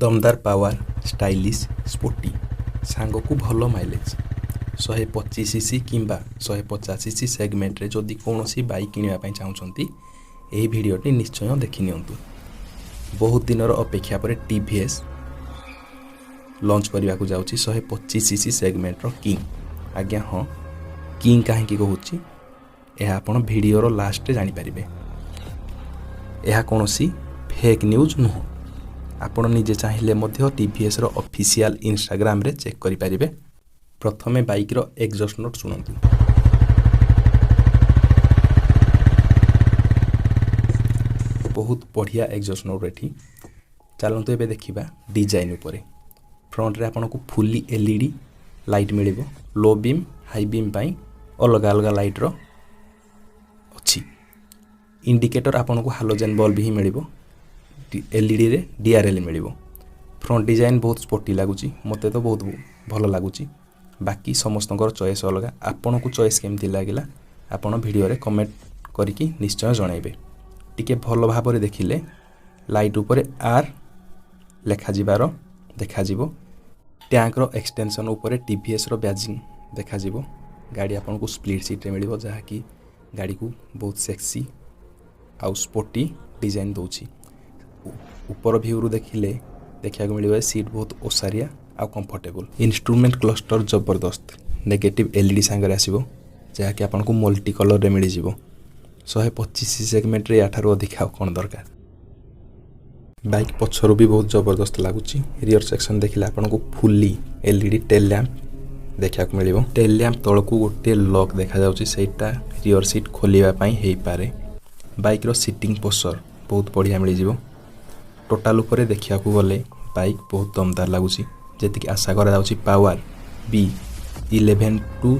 ଦମଦାର power, stylish, sporty, ସାଙ୍ଗକୁ ଭଲ ମାଇଲେଜ୍। 125 ସିସି କିମ୍ବା 150 ସିସି ସେଗମେଣ୍ଟରେ ଯଦି କୌଣସି ବାଇକ୍ କିଣିବା ପାଇଁ ଚାହୁଁଛନ୍ତି, ଏହି ଭିଡ଼ିଓଟି ନିଶ୍ଚୟ ଦେଖିନିଅନ୍ତୁ। ବହୁତ ଦିନର ଅପେକ୍ଷା ପରେ ଟିଭିଏସ୍ ଲଞ୍ଚ କରିବାକୁ ଯାଉଛି 125 ସିସି ସେଗମେଣ୍ଟର କିଙ୍ଗ। ଆଜ୍ଞା ହଁ, କିଙ୍ଗ କାହିଁକି କହୁଛି, ଏହା ଆପଣ ଭିଡ଼ିଓର ଲାଷ୍ଟରେ ଜାଣିପାରିବେ। ଏହା କୌଣସି ଫେକ୍ ନ୍ୟୁଜ୍ ନୁହଁ। ଆପଣ ନିଜେ ଚାହିଁଲେ ମଧ୍ୟ ଟିଭିଏସ୍ର ଅଫିସିଆଲ୍ ଇନଷ୍ଟାଗ୍ରାମରେ ଚେକ୍ କରିପାରିବେ। ପ୍ରଥମେ ବାଇକ୍ର ଏକ୍ଜଷ୍ଟ ନୋଟ୍ ଶୁଣନ୍ତୁ। ବହୁତ ବଢ଼ିଆ ଏକ୍ଜଷ୍ଟ ନୋଟ୍ ଏଠି। ଚାଲନ୍ତୁ, ଏବେ ଦେଖିବା ଡିଜାଇନ୍ ଉପରେ। ଫ୍ରଣ୍ଟରେ ଆପଣଙ୍କୁ ଫୁଲି ଏଲ୍ଇଡି ଲାଇଟ୍ ମିଳିବ। ଲୋ ବିମ୍, ହାଇ ବିମ୍ ପାଇଁ ଅଲଗା ଅଲଗା ଲାଇଟ୍ର ଅଛି। ଇଣ୍ଡିକେଟର ଆପଣଙ୍କୁ ହାଲୋଜେନ୍ ବଲ୍ବ ହିଁ ମିଳିବ। ଏଲ୍ଇଡ଼ିରେ ଡିଆର୍ଏଲ୍ ମିଳିବ। ଫ୍ରଣ୍ଟ ଡିଜାଇନ୍ ବହୁତ ସ୍ପୋର୍ଟି ଲାଗୁଛି। ମୋତେ ତ ବହୁତ ଭଲ ଲାଗୁଛି। ବାକି ସମସ୍ତଙ୍କର ଚଏସ୍ ଅଲଗା। ଆପଣଙ୍କୁ ଚଏସ୍ କେମିତି ଲାଗିଲା, ଆପଣ ଭିଡ଼ିଓରେ କମେଣ୍ଟ କରିକି ନିଶ୍ଚୟ ଜଣାଇବେ। ଟିକେ ଭଲ ଭାବରେ ଦେଖିଲେ ଲାଇଟ୍ ଉପରେ ଆର୍ ଲେଖାଯିବାର ଦେଖାଯିବ। ଟ୍ୟାଙ୍କର ଏକ୍ସଟେନସନ୍ ଉପରେ ଟିଭିଏସ୍ର ବ୍ୟାଜିଂ ଦେଖାଯିବ। ଗାଡ଼ି ଆପଣଙ୍କୁ ସ୍ପ୍ଲିଟ୍ ସିଟ୍ରେ ମିଳିବ, ଯାହାକି ଗାଡ଼ିକୁ ବହୁତ ସେକ୍ସି ଆଉ ସ୍ପୋର୍ଟି ଡିଜାଇନ୍ ଦେଉଛି। ଉପର ଭ୍ୟୁରୁ ଦେଖିଲେ ଦେଖିବାକୁ ମିଳିବ, ସିଟ୍ ବହୁତ ଓସାରିଆ ଆଉ କମ୍ଫର୍ଟେବୁଲ୍। ଇନଷ୍ଟ୍ରୁମେଣ୍ଟ କ୍ଲଷ୍ଟର ଜବରଦସ୍ତ ନେଗେଟିଭ୍ ଏଲ୍ଇଡି ସାଙ୍ଗରେ ଆସିବ, ଯାହାକି ଆପଣଙ୍କୁ ମଲ୍ଟି କଲର୍ରେ ମିଳିଯିବ। 125 ସେଗମେଣ୍ଟରେ ୟାଠାରୁ ଅଧିକା ଆଉ କ'ଣ ଦରକାର? ବାଇକ୍ ପଛରୁ ବି ବହୁତ ଜବରଦସ୍ତ ଲାଗୁଛି। ରିୟର ସେକ୍ସନ୍ ଦେଖିଲେ ଆପଣଙ୍କୁ ଫୁଲି ଏଲ୍ଇଡି ଟେଲ୍ ଲ୍ୟାମ୍ପ ଦେଖିବାକୁ ମିଳିବ। ଟେଲ୍ ଲ୍ୟାମ୍ପ ତଳକୁ ଗୋଟିଏ ଲକ୍ ଦେଖାଯାଉଛି, ସେଇଟା ରିୟର ସିଟ୍ ଖୋଲିବା ପାଇଁ ହେଇପାରେ। ବାଇକ୍ର ସିଟିଂ ପୋସ୍ଚର ବହୁତ ବଢ଼ିଆ ମିଳିଯିବ। ଟୋଟାଲ୍ ଉପରେ ଦେଖିବାକୁ ଗଲେ ବାଇକ୍ ବହୁତ ଦମଦାର ଲାଗୁଛି। ଯେତିକି ଆଶା କରାଯାଉଛି, ପାୱାର ବି 11 ଟୁ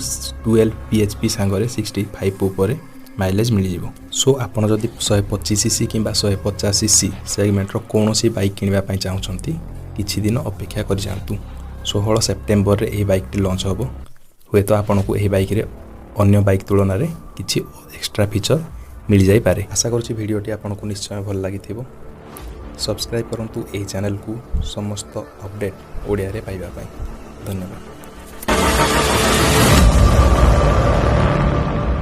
12 ବିଏଚ୍ପି ସାଙ୍ଗରେ 65 ଉପରେ ମାଇଲେଜ୍ ମିଳିଯିବ। ସୋ ଆପଣ ଯଦି 125 ସିସି କିମ୍ବା 150 ସିସି ସେଗମେଣ୍ଟର କୌଣସି ବାଇକ୍ କିଣିବା ପାଇଁ ଚାହୁଁଛନ୍ତି, କିଛି ଦିନ ଅପେକ୍ଷା କରିଯାଆନ୍ତୁ। 16 ସେପ୍ଟେମ୍ବରରେ ଏହି ବାଇକ୍ଟି ଲଞ୍ଚ ହେବ। ହୁଏତ ଆପଣଙ୍କୁ ଏହି ବାଇକ୍ରେ ଅନ୍ୟ ବାଇକ୍ ତୁଳନାରେ କିଛି ଏକ୍ସଟ୍ରା ଫିଚର୍ ମିଳିଯାଇପାରେ। ଆଶା କରୁଛି ଭିଡ଼ିଓଟି ଆପଣଙ୍କୁ ନିଶ୍ଚୟ ଭଲ ଲାଗିଥିବ। ସବସ୍କ୍ରାଇବ୍ କରନ୍ତୁ ଏହି ଚ୍ୟାନେଲକୁ ସମସ୍ତ ଅପଡ଼େଟ୍ ଓଡ଼ିଆରେ ପାଇବା ପାଇଁ। ଧନ୍ୟବାଦ।